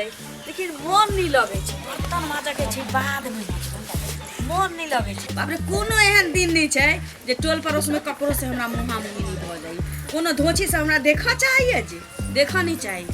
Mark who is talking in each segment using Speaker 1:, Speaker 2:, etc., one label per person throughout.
Speaker 1: गेलै, लेकिन मोन नहि लगै छै। बर्तन माजऽके छै, बादमे मजबै, मोन नहि लगै छै। बाप रे, कोनो एहन दिन नहि छै जे टोल पड़ोसमे ककरोसँ हमरा मुँहा मुँही नहि भऽ जाइ। कोनो धोछीसँ हमरा देखऽ चाहैए जे देखऽ नहि चाही।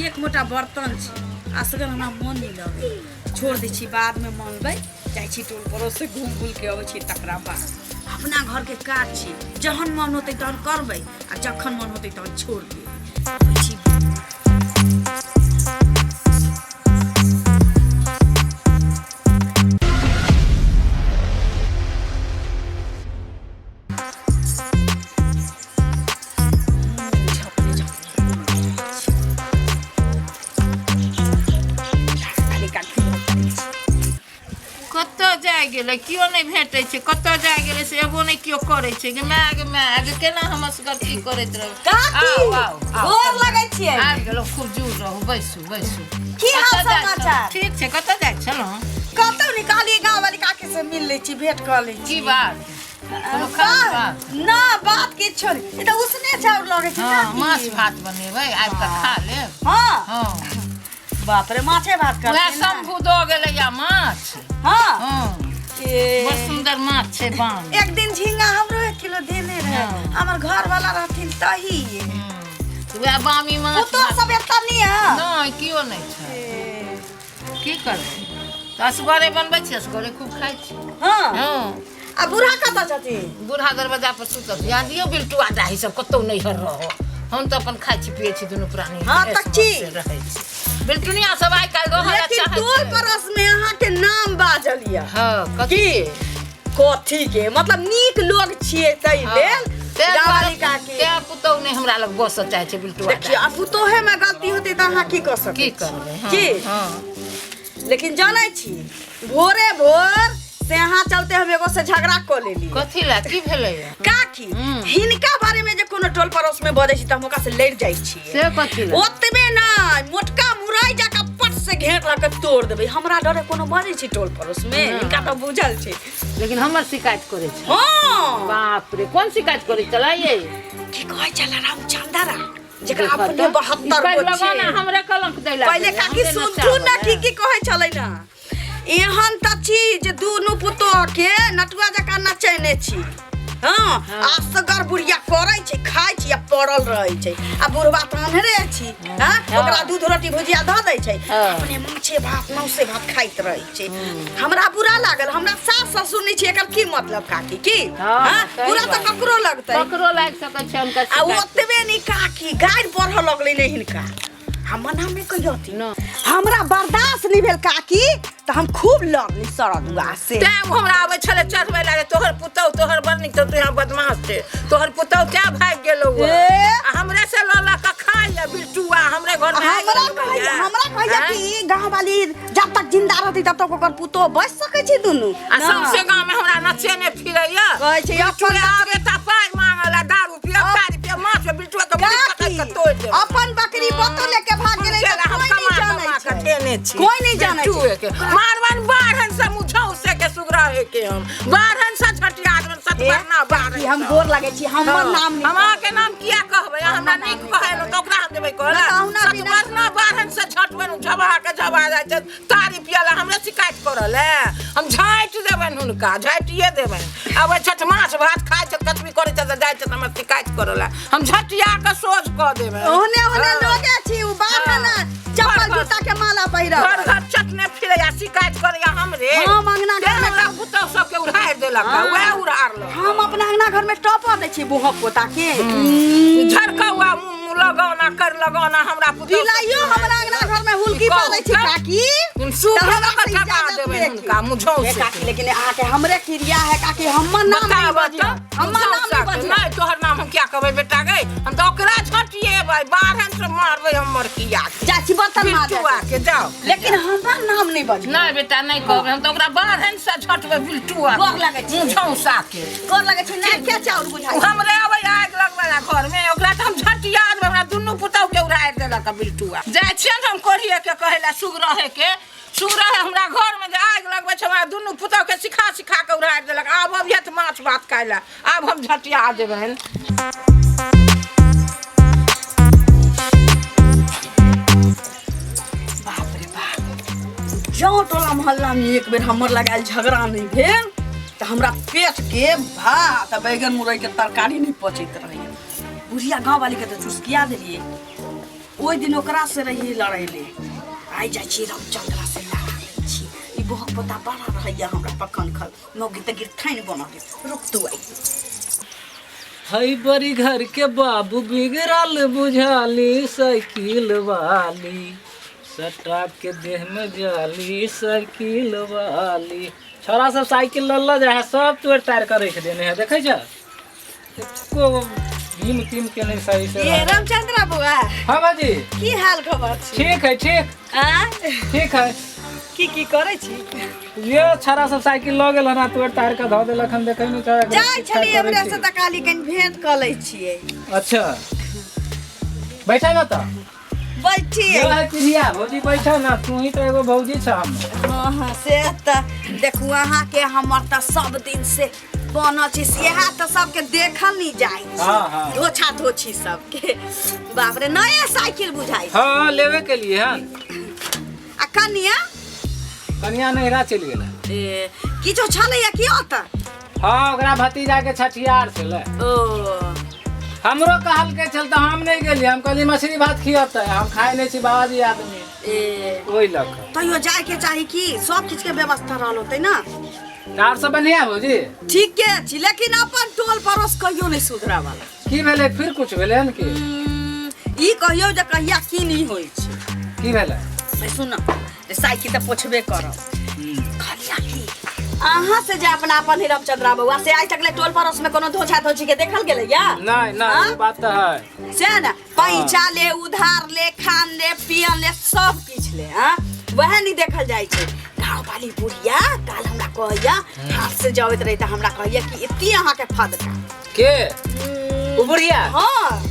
Speaker 1: एक मोटा बर्तन छै, असगर हमरा मोन नहि लगै। छोड़ दै छी, बादमे मनबै। जाइ छी टोल पड़ोससँ घूम घूमके अबै छी, तकरा बाद अपना घरके काज छी, जहन मन होतै तहन करबै आ जखन मन होतै तहन छोड़ देबै। अबै छी। झपने झपने खाली काठी।
Speaker 2: कतऽ जाय गेलै? केओ नहि भेटै छै। कतऽ जाय गेलै से एगो नहि केओ करै छै। गे माय, गे माय, गे केना हम असगर की करैत रहब?
Speaker 1: काकी,
Speaker 2: आउ आउ आउ।
Speaker 1: गोर लगै छियै।
Speaker 2: आबि गेलहुँ, खूब जुड़ रहू। बैसू बैसू।
Speaker 1: की हाल
Speaker 2: कतऽ जाइ
Speaker 1: समाचार?
Speaker 2: छलहुँ? ठीक छै। कतऽ जाइ छलहुँ?
Speaker 1: कतौ निकालिए, गाँव वाली काकी से मिल लै छी, भेंट कऽ लै छी।
Speaker 2: की बात? कोनो खास बात?
Speaker 1: ना, बात किछो नहि। ई तऽ उसने चाउर लगै छै।
Speaker 2: हँ।
Speaker 1: काकी।
Speaker 2: माछ भात बनेबै, आबि कऽ खा लेब।
Speaker 1: हँ।
Speaker 2: हँ।
Speaker 1: बाप रे, माछे भात
Speaker 2: वएह
Speaker 1: करथिन ना?
Speaker 2: शंभू दऽ गेलैया माछ।
Speaker 1: हँ।
Speaker 2: हँ।
Speaker 1: ए,
Speaker 2: बड़ सुन्दर माछ छै बाम।
Speaker 1: एक दिन झींगा हमरो 1 किलो देने रहे।
Speaker 2: हँ।
Speaker 1: हमर घर वाला रहथिन तही।
Speaker 2: तऽ वएह बामी माछ।
Speaker 1: पुतोह सब एतऽ नहि है?
Speaker 2: नहि, केओ नहि छै।
Speaker 1: ए,
Speaker 2: की करबै तऽ? असगरे बनबै छी, असगरे खूब खाइ छी।
Speaker 1: हँ।
Speaker 2: हँ।
Speaker 1: आ बूढ़ा कतऽ छथिन?
Speaker 2: बूढ़ा दरवाजा पर सुतल छै। दियौ बिल्टुआ दाही सब कतौ नैहर रहो, हम तऽ अपन खाइ छी पियै छी दुनू प्राणी।
Speaker 1: हँ, तऽ की?
Speaker 2: से रहै छी। बिल्टुनिया सब आइ काल्हि रहऽ लए
Speaker 1: लेकिन
Speaker 2: चाहै
Speaker 1: टोल
Speaker 2: छै।
Speaker 1: पड़ोस में अहाँ के नाम बाजल यऽ।
Speaker 2: हँ, कथी?
Speaker 1: की कथी के मतलब नीक लोग छियै ताहि लेल
Speaker 2: तें
Speaker 1: गावाली
Speaker 2: दुआरे
Speaker 1: काकी।
Speaker 2: तें पुतहु नहि हमरा लग बसऽ चाहै छै बिल्टुआ।
Speaker 1: देखियौ, आ पुतोहे में गलती होतै तऽ अहाँ की कऽ सकै
Speaker 2: की
Speaker 1: छी?
Speaker 2: करबै? हँ,
Speaker 1: की?
Speaker 2: हँ।
Speaker 1: लेकिन जानै छी, भोरे भोर से अहाँ चलते हम एगो से झगड़ा कऽ लेली।
Speaker 2: कथी लए? की भेलैया?
Speaker 1: काकी,
Speaker 2: हम्म।
Speaker 1: हिनका बारे में जे कोनो टोल पड़ोस में बजै छी तऽ हम ओकरा से लड़ि जाइ छी।
Speaker 2: से कथी लए?
Speaker 1: ओतबे नहि, मोटका मुरई जकाँ पट से घेर लऽ के तोड़ देबै। हमरा डरे कोनो बजै छै टोल पड़ोस में, हिनका तऽ बुझल छै।
Speaker 2: लेकिन हमर शिकायत करै छै?
Speaker 1: हँ।
Speaker 2: बाप रे, कोन शिकायत करै छलै ये?
Speaker 1: की कहै छलै रामचंद्रा, जेकरा
Speaker 2: देखऽ
Speaker 1: अपने
Speaker 2: तऽ,
Speaker 1: 72
Speaker 2: ई
Speaker 1: गो
Speaker 2: लगाना
Speaker 1: छै।
Speaker 2: हमरे कलंक दै ला
Speaker 1: पहिले
Speaker 2: गेलै,
Speaker 1: काकी
Speaker 2: हमरे
Speaker 1: सुनथुन ने।
Speaker 2: नचाबै
Speaker 1: की
Speaker 2: ला।
Speaker 1: की कहै छलै ने, एहन तऽ छी जे दुनू पुतोह के नटुआ जकाँ नचेने छी। हँ, असगर बुढ़िया करै छै, खाइ छी आ पड़ल रहै छै। आ बुढ़वा तऽ अन्हरे छी। हँ, ओकरा दूध रोटी भुजिया धऽ दै छै। अपने माछे भात मौसे भात खाइत रहै छै। हमरा बुरा लागल। हमरा सास ससुर नहि छै, एकर की मतलब काकी? की?
Speaker 2: हँ, सही
Speaker 1: बुरा तऽ
Speaker 2: बात।
Speaker 1: ककरो लगतै।
Speaker 2: ककरो लागि सकै छै हुनकर
Speaker 1: आ
Speaker 2: शिकायत।
Speaker 1: ओतबे नहि काकी, गारि बढ़ऽ लगलै ने हिनका। हम मना नहि कहियथिन।
Speaker 2: नहि।
Speaker 1: हमरा बर्दाश्त नहि भेल काकी, तऽ हम खूब लड़ली सरदुआ से।
Speaker 2: तैं ओ हमरा आबै छलै चढ़बै ला, तोहर पुतहु तोहर बड़ नीक छौ, तू यहाँ बदमाश छै, तोहर पुतहु तैं भागि गेलौ।
Speaker 1: ए?
Speaker 2: आ हमरे से लऽ लऽ कऽ खाइ बिल्टुआ, हमरे घर में आगि
Speaker 1: हमरा
Speaker 2: लगबैया।
Speaker 1: कहैया, हमरा कहैया
Speaker 2: आँय?
Speaker 1: कि गाँव वाली जब तक जिंदा रहती तब तक ओकर पुतोह बच सकै छै दुनू।
Speaker 2: आ सौंसे गाँव में हमरा नचेने फिरैया।
Speaker 1: कहै छै अपन
Speaker 2: बिल्टुआ आबे तऽ पाइ मांगला, दारू पियब, तारी पियब, माछ बिल्टुआ के मुड़ी पकड़ के तोड़ि देब।
Speaker 1: अपन बकरी बोतो लेके भाग गेलै
Speaker 2: चल,
Speaker 1: तऽ
Speaker 2: हम
Speaker 1: कोई नहीं
Speaker 2: कमा
Speaker 1: जानै
Speaker 2: कमा के
Speaker 1: छै।
Speaker 2: देने छी।
Speaker 1: कोई नहीं जानै छै।
Speaker 2: बिट्टुए के मारवन बाढ़न से मुझौ से के सुगरहे के हम बाढ़न से झटिया देबन सतवरना बाढ़न।
Speaker 1: कि हम गोर लगै छी, हमर नाम नहि
Speaker 2: हम अहाँके नाम किया कहबै? अहाँ हमरा नीक कहै तऽ ओकरा हम देबै कहला।
Speaker 1: नहि तऽ अहुना बिना-
Speaker 2: सतवरना बाढ़न से झटबन, झबा के झबा जाइ छै। तारी पियला हमरे शिकायत करल है। हम झाँटि देबनि हुनका, झाँटिए देबनि। आबै छथि, माछ भात खाइ छथि, कतबी करै छथि, जाइ छथि हमर शिकायत करऽ लए, हम झटिया कऽ सोझ कऽ देबनि।
Speaker 1: ओहने ओहने लोगे छी उ बाहर
Speaker 2: हाँ।
Speaker 1: ने चप्पल जूता के माला पहिरब।
Speaker 2: घर घर चटने फिरैया, शिकायत करैया हमरे।
Speaker 1: हम अंगना
Speaker 2: तें
Speaker 1: घर में
Speaker 2: हमरा पुतहु सबके उड़ारि देलक।
Speaker 1: हाँ।
Speaker 2: वएह उड़ारलक।
Speaker 1: हम अपना अंगना घर में टॉपर दै छी बुहक पोता के।
Speaker 2: झरकौआ मुँह लगौना कर लगौना हमरा पुतहु।
Speaker 1: बिलाइयो हमरा अंगना घर में हुलकी
Speaker 2: कहू
Speaker 1: पारै छी
Speaker 2: तऽ।
Speaker 1: काकी।
Speaker 2: सूप
Speaker 1: तऽ हमरा
Speaker 2: लऽ कऽ
Speaker 1: से
Speaker 2: ठका
Speaker 1: इजाजत
Speaker 2: देबनि
Speaker 1: लेके।
Speaker 2: हुनका मुँह
Speaker 1: हे काकी, लेकिन अहाँके हमरे क्रिया है काकी, हमर नाम नहीं
Speaker 2: बताब
Speaker 1: बजियौ।
Speaker 2: तऽ
Speaker 1: हमर नाम नहीं बजियौ।
Speaker 2: नहि, तोहर नाम हम क्या कहबै बेटा गै? हम तऽ ओकरा झटिएबै, बारहन से मारबै हमर किया।
Speaker 1: जाइ छी बर्तन माजऽ।
Speaker 2: बिल्टुआ के जाओ।
Speaker 1: लेकिन हमर नाम नहीं बजियौ।
Speaker 2: नहि बेटा, नहि कहबै। हम तऽ ओकरा बारहन से झटबै बिल्टुआ।
Speaker 1: गोर लगै छी।
Speaker 2: मुँह के
Speaker 1: गोर लगै छी। नहि के चाउर बुझाइ।
Speaker 2: ओ हमरे अबै आगि लगबै ला घर में, ओकरा तऽ हम झटिया देबै। हमरा दुनू पुतहु के उड़ारि देलक बिल्टुआ। जाइ छियै ने हम कोढ़िए के कहै ला, सुग रहे के, सुग रहे। हमरा घर में जे आगि लगबै छै, हमरा दुनू पुतहु के सिखा सिखा के उड़ारि देलक। आब अबिहे तऽ माछ भात खाइ ला, आब हम झटिया देबनि।
Speaker 1: बाप जँ टोला मोहल्लामे एक बेर हमर लगायल झगड़ा नहि भेल तऽ हमरा पेटके भात आ बैगन मुरैके तरकारी नहि पचैत रहैए। बुढ़िया गाँववालीके तऽ चुस्किया देलियै ओहि दिन, ओकरासँ रहियै लड़ैले। आइ जाइ छी रामचन्द्रा से लड़ा लै छी। ई बहक पोता बड़ा रहैए हमरा पकन खल मौगी तऽ गिरथाइन बनल। रुक तू आइ।
Speaker 3: हई बड़ी घर के बाबू बिगड़ल बुझाली साइकिल वाली, सटा के देह में जाली साइकिल वाली। छोरा सब साइकिल लल जाए है, सब तोड़ तार के रख देने है। देखे छ, एको भीम तीम के नहीं सही से।
Speaker 1: ये रामचंद्र बुआ।
Speaker 3: हाँ बाजी।
Speaker 1: की हाल खबर छी?
Speaker 3: ठीक है, ठीक।
Speaker 1: आ
Speaker 3: ठीक है।
Speaker 1: की की करै छी?
Speaker 3: ये छोरा सब साइकिल लऽ गेल हन, तोड़ तार के धऽ देलक हन। देखै नहि छौ?
Speaker 1: जाइ छलियै हमरा से तऽ काली कनि भेंट कऽ लै छियै।
Speaker 3: अच्छा, बैठा ना तऽ।
Speaker 1: बैठिए।
Speaker 3: यो है प्रिया भौजी, बैठा ना। तू ही तो एगो भौजी छ हम।
Speaker 1: हाँ हाँ, से तऽ देखू, अहाँके हमर तऽ सब दिन से बनल छै, सेहा तऽ सबके देखल नहि जाइ छै।
Speaker 3: हाँ, हाँ।
Speaker 1: धोछा धोछी सबके, बाप रे, नया साइकिल बुझाइ छै।
Speaker 3: हाँ, लेवे के लिए हन।
Speaker 1: आ कनिया?
Speaker 3: कनिया नैहरा चलि गेल।
Speaker 1: ए, किछो छलैया की ओतऽ?
Speaker 3: हाँ, ओकरा भतीजा के छठियार छलै।
Speaker 1: ओ।
Speaker 3: हमरो कहलकै छल तऽ हम नहि गेलियै। हम कहलियै मछली भात खियतै, हम खाइ नहि छी बाबाजी आदमी।
Speaker 1: ए।
Speaker 3: ओहि लऽ कऽ।
Speaker 1: तैयो जायके चाही की, सब किछु के व्यवस्था रहल होतै ना।
Speaker 3: आर सब बढ़िया भौजी?
Speaker 1: ठीके छी, लेकिन अपन टोल पड़ोस कहियो नहि सुधरा वाला।
Speaker 3: की भेलै? फिर कुछ भेलै हन की?
Speaker 1: ई कहियो जे कहिया की नहि होइ छै।
Speaker 3: की भेलै?
Speaker 1: ए, सुन, साइकिल तऽ पोछबे करब। कहलिया की अहाँ से जे अपना अपन रामचंद्रा बउआ से आइ तक ले टोल पड़ोस में कोनो धोछा धोछी के देखल गेलै या?
Speaker 3: नहीं नहीं।
Speaker 1: हाँ?
Speaker 3: ई बात तऽ है।
Speaker 1: से ने पैसा ले, उधार ले, खान ले, पियन ले, सब किछ ले। हाँ, वएह नहीं देखल जाइ छै। गाँव वाली बुढ़िया काल हमरा कहैया, हाथ से जबैत रही तऽ हमरा कहैया कि एती अहाँके फदका।
Speaker 3: के, ओ बुढ़िया?
Speaker 1: हाँ,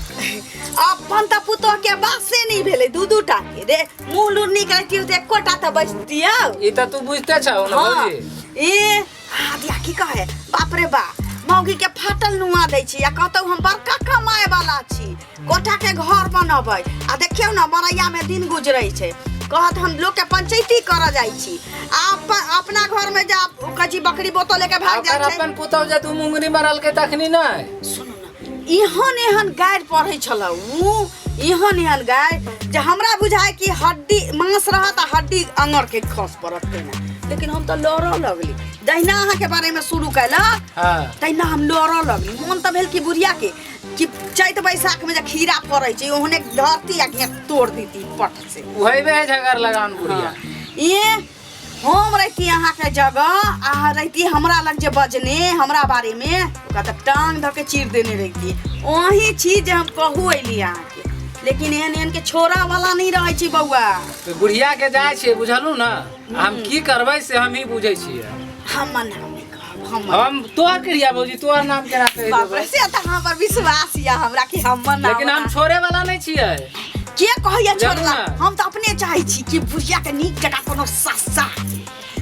Speaker 1: अपन तऽ पुतोह के बासे नहीं भेलै, दू दू टा के रे मुँह लुरनी करती तऽ एकोटा तऽ बचतियौ।
Speaker 3: ई तऽ तू बुझते छौ ने।
Speaker 1: हाँ।
Speaker 3: भौजी।
Speaker 1: ए आदिया की कहे, बाप रे बा, मौगी के फाटल नुआ दै छी आ कहतौ हम बड़का कमाए वाला छी, कोठा के घर बनबै। आ देखियौ ने, मरैया में दिन गुजरै छै। कहत हम लोग के पंचायती करऽ जाइ छी आ अपना घर में जा कहै छी बकरी बोतल लेके भाग
Speaker 3: ओकर
Speaker 1: जाइ छै।
Speaker 3: अपन पुतहु जे तू मुंगरी मरलकै तखनी नहि।
Speaker 1: सुनू ने, एहन एहन गारि पढ़ै छलहुँ उ, एहन एहन गारि जे हमरा बुझाय कि हड्डी मांस रहत आ हड्डी अङर के खस पड़त तेना। लेकिन हम तऽ लड़ऽ लगली, जहिना अहाँके बारेमे शुरू कयलक तहिना हम लड़ऽ लगली। मोन तऽ भेल कि बुढ़िया के कि चैत बैसाख में जे खीरा फड़ै छै ओहने धरती आ घेट तोड़ देती पट से।
Speaker 3: वही में है झगड़ लगान बुढ़िया।
Speaker 1: ए, हम रहती अहाँके जगह, अहाँ रहती हमरा लग जे बजने हमरा बारे में, ओकरा तऽ टांग धऽ के चीर देने रहती। वही छी जे हम कहू अयली अहाँके, लेकिन एहन एहन के छोड़ा वाला नहीं रहै छी बौआ।
Speaker 3: तो बुढ़िया के जाइ छियै, बुझलू ने? हम की करबै से हम ही बुझै छियै।
Speaker 1: हमर नाम नहि कहब हमर।
Speaker 3: हम तोहर क्रिया भौजी, तोहर नाम केना कहि
Speaker 1: बाप रे
Speaker 3: देबै?
Speaker 1: से तऽ हमर विश्वास यऽ हमरा कि हमर नाम।
Speaker 3: लेकिन हम छोड़े वाला नहि छियै।
Speaker 1: के कहैया
Speaker 3: जानू
Speaker 1: छोड़ला?
Speaker 3: ना।
Speaker 1: हम तऽ अपने चाहै छी कि बुढ़िया के नीक जकाँ कोनो सस्ता,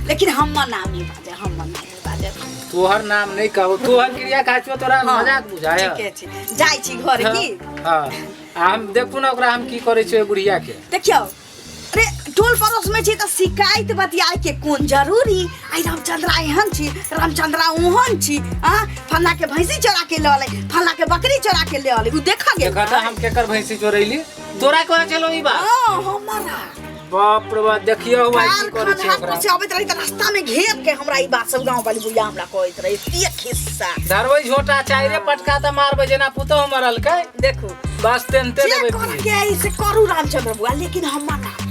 Speaker 1: लेकिन हमर नाम नहि बाजै, हमर नाम नहि बाजै।
Speaker 3: तोहर नाम नहि कहू, तोहर क्रिया खाइ छियौ, तोरा मजाक बुझाय।
Speaker 1: ठीके छै, जाइ छी घर की।
Speaker 3: हाँ, आ हम देखू ने ओकरा हम की करै छियै बुढ़िया के।
Speaker 1: देखियौ, अरे टोल पड़ोस में छी तऽ शिकायत बतियाए के कोन जरूरी? आई रामचंद्रा एहन छी, रामचंद्रा ओहन छी, आ फल्ला के भैंसी चोरा के लऽ अलै, फल्ला के बकरी चोरा के लऽ अलै, उ देखऽ गेल।
Speaker 3: देखा तऽ हम केकर भैंसी चोरैली? तोरा कहै छलौ ई बात?
Speaker 1: हाँ, हमरा।
Speaker 3: बाप रे बाप, देखियौ भाई की
Speaker 1: काल
Speaker 3: करै
Speaker 1: खन
Speaker 3: छै
Speaker 1: हाथ
Speaker 3: ओकरा।
Speaker 1: से अबैत रही तऽ रास्ता में घेर के हमरा ई बात सब गाँव वाली बुढ़िया हमरा कहैत रही, एते खिस्सा।
Speaker 3: धरबै झोटा, चाइरे पटका तऽ मारबै जेना पुतहु मरलकै।
Speaker 1: देखू।
Speaker 3: बस तेनते
Speaker 1: जे
Speaker 3: देबै।
Speaker 1: करऽ के है से करू रामचंद्र बुआ, लेकिन हमर नाम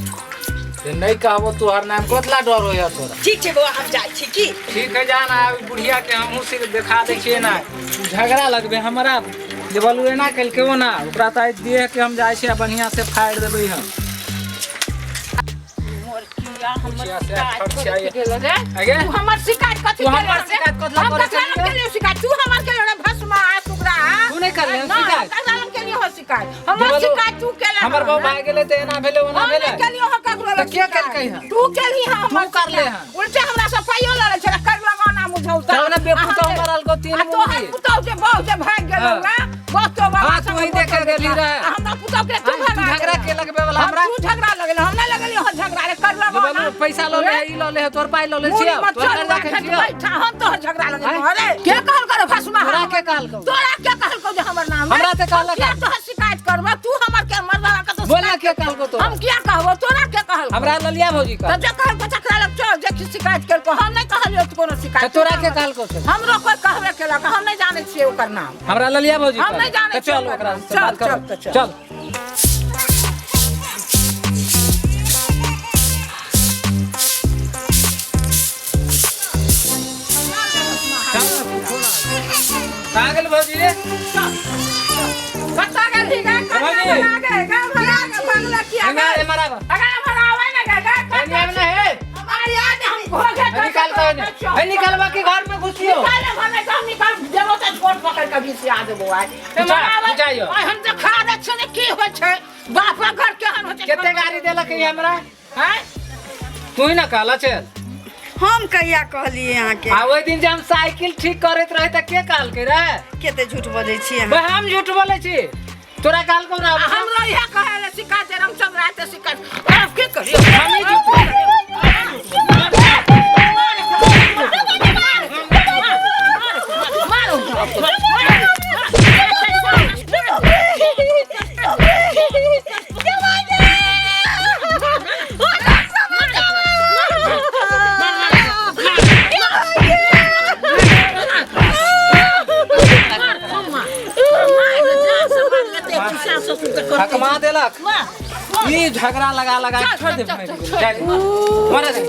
Speaker 3: से नहि कहबो तोहर नाम। कतला डर होइए तोरा?
Speaker 1: ठीक छै बौआ, हम जाइ छी की।
Speaker 3: ठीक है, जान आ बुढ़िया के हमहूँ सिर्फ देखा दै छियै ना। झगड़ा लगबे हमरा जे बोलू एना केलकै ओना, ओकरा तऽ आइ देह के हम जाइ छियै बढ़िया से फाड़ि देबै हम।
Speaker 2: मोर किया हमर
Speaker 3: बुचिया से
Speaker 2: शिकायत
Speaker 3: खर्चा
Speaker 2: करे
Speaker 3: ये।
Speaker 2: गेल रे?
Speaker 3: आगे?
Speaker 2: तू हमर शिकायत कथी
Speaker 3: तू हमर
Speaker 2: केले रे?
Speaker 3: शिकायत कथी
Speaker 2: हम
Speaker 3: करे
Speaker 2: ककरा लग
Speaker 3: छलियै?
Speaker 2: केलियौ शिकायत? तू हमर केले रे भस्मा आ सुगरा।
Speaker 3: तू नहि करले हन
Speaker 2: नहि, हम
Speaker 3: शिकायत?
Speaker 2: ककरा लग केलियौ हन शिकायत? हमर
Speaker 3: बोलो,
Speaker 2: शिकायत तू केले
Speaker 3: हमर
Speaker 2: हन,
Speaker 3: बहू
Speaker 2: ने?
Speaker 3: भाग गेलै तऽ एना भेलै ओना
Speaker 2: हम
Speaker 3: भेलै।
Speaker 2: नहि केलियौ हन ककरो
Speaker 3: तऽ
Speaker 2: लग
Speaker 3: के
Speaker 2: शिकायत।
Speaker 3: केलकै हन?
Speaker 2: तू केलही हन हमर
Speaker 3: तू करले
Speaker 2: शिकायत।
Speaker 3: हन।
Speaker 2: उल्टे हमरा से पाइयो लड़ै छलै कर लगाना मुझौ।
Speaker 3: तब ने बेपुतहु मरलकौ तीन
Speaker 2: आ तोहर
Speaker 3: मुंगी।
Speaker 2: पुतहु जे बहू जे भागि गेलौ
Speaker 3: हाँ।
Speaker 2: ना बहुतो बाबा
Speaker 3: हाँ, तू ही देखे गेली रहे।
Speaker 2: आ हमरा पुतहु के तू
Speaker 3: हाँ, तू
Speaker 2: भगा
Speaker 3: झगड़ा
Speaker 2: देलह।
Speaker 3: के लगबे वाला
Speaker 2: हम
Speaker 3: हमरा?
Speaker 2: तू झगड़ा लगेला, हम नहीं लगेलियो हन झगड़ा रे कर
Speaker 3: जे
Speaker 2: लगाना।
Speaker 3: बोलू, पैसा लऽ ले है, ई लऽ ले है, तोहर पाइ लऽ ले
Speaker 2: मुड़ी
Speaker 3: छियौ
Speaker 2: मत
Speaker 3: तोहर
Speaker 2: चल
Speaker 3: कर्जा
Speaker 2: बैठा
Speaker 3: खाइ छियौ
Speaker 2: बैठा हम तोहर झगड़ा लगे
Speaker 3: आँय?
Speaker 2: अरे के कहल करो भस्मा
Speaker 3: तोरा के कहल कहो?
Speaker 2: तोरा के कहल को जे हमर नाम
Speaker 3: हमरा ते कहलक।
Speaker 2: हम किया तोहर शिकायत करबो तू हमर के मर्दावा के तो
Speaker 3: बोल ना के कहल को तोरा?
Speaker 2: हम किया कहबो तोरा के कहल
Speaker 3: हमरा ललिया भौजी
Speaker 2: तो
Speaker 3: कहल
Speaker 2: जे कहल को चकरा लग चल जे कि शिकायत केलको हम नहीं कहलियो तो कोनो शिकायत
Speaker 3: तऽ तोरा के कहल को से?
Speaker 2: हमरो कोई कहबे केलक हम नहीं जानै छियै ओकर नाम
Speaker 3: हमरा ललिया भौजी
Speaker 2: हम
Speaker 3: कहल।
Speaker 2: नहीं जानै
Speaker 3: तऽ चल
Speaker 2: छियै
Speaker 3: ओकरा
Speaker 2: ओकर
Speaker 3: से
Speaker 2: नाम।
Speaker 3: बात
Speaker 2: चल,
Speaker 3: कर
Speaker 2: चल, तऽ चल।
Speaker 3: चल कहाँ गेल भौजी रे
Speaker 2: कत्ता गेलही गे कत्ता
Speaker 3: भौजी।
Speaker 2: बना गे गे भगा गे भगला किया
Speaker 3: एने
Speaker 2: गे
Speaker 3: एमहर आब।
Speaker 2: अगर हमर आवे ना गे गे
Speaker 3: एने आब ना हे
Speaker 2: हमार याद हम घोघे
Speaker 3: निकाल के एने। हे निकालबा के घर में घुसियो
Speaker 2: निकाले भने तो हम निकाल देबो तऽ छोट पकड़ के घिसिया देबो आइ
Speaker 3: जा, जाइयो।
Speaker 2: आइ हम देखा दै छियै ने की होइ छै बापक घर केहन होइ छै
Speaker 3: कते गाड़ी देलक है हमरा
Speaker 2: हैं
Speaker 3: तू ही ना कहला चल
Speaker 1: हम कहिया कहलिए अहाँके
Speaker 3: आ ओहि दिन जे हम साइकिल ठीक करैत रहे तऽ के कहलकै रे
Speaker 1: कते झूठ बजै छी अहाँ
Speaker 3: बे हम झूठ बोलै छी तोरा कहलकौ ना
Speaker 2: आ हमरो इएह कहै लए शिकायत जे रामचंद्र आइ तऽ शिकायत आब की करियौ
Speaker 3: हम ही झूठ थकमा देलक ई झगड़ा लगा लगा के छोड़ दे जा दे। मरे दे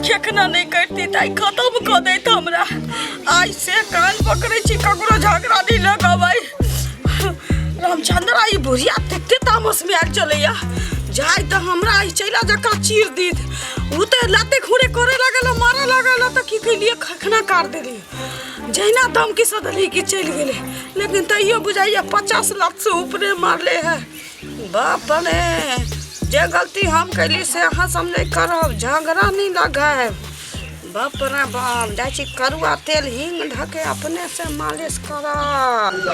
Speaker 1: केकना नहि करती तऽ आइ खतम कऽ दैत हमरा आइ से कान पकड़ै छी ककरो झगड़ा नहि लगबै रामचंद्र ई बुढ़िया तते तामस में आयल चलैया जाय तऽ हमरा ई चैला जकाँ चीर दीत ओ तऽ लाते खूरे करे लागल मारे लागल तऽ की कैलियै खखना काट देलियै जहिना धमकी सधली कि चलि गेलै लेकिन तैयो बुझाइया 50 लाख से ऊपरे मारले है बाप रे जे गलती हम कैली से अहाँ सब नहि करब झगड़ा नहि लगायब बाप रे बाप जाइ छी करुआ तेल हींग ढके अपने से मालिश करब।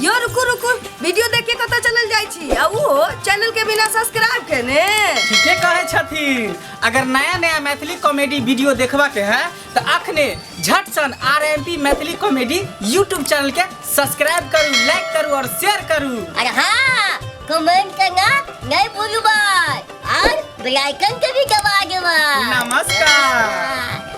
Speaker 1: यो रुकू रुकू वीडियो देख के कतऽ चलल जाइ छी आ उहो चैनल के बिना सब्सक्राइब केने।
Speaker 4: ठीके कहै छथिन। अगर नया नया मैथिली कॉमेडी वीडियो देखबा के है तो अखने झट सन RMP Maithili comedy YouTube channel के सब्सक्राइब करू, लाइक करू और शेयर करू।
Speaker 5: अरे हाँ, कमेंट करना नहीं भूलू भाई और बेल आइकन के भी दबा देबा।
Speaker 4: नमस्कार।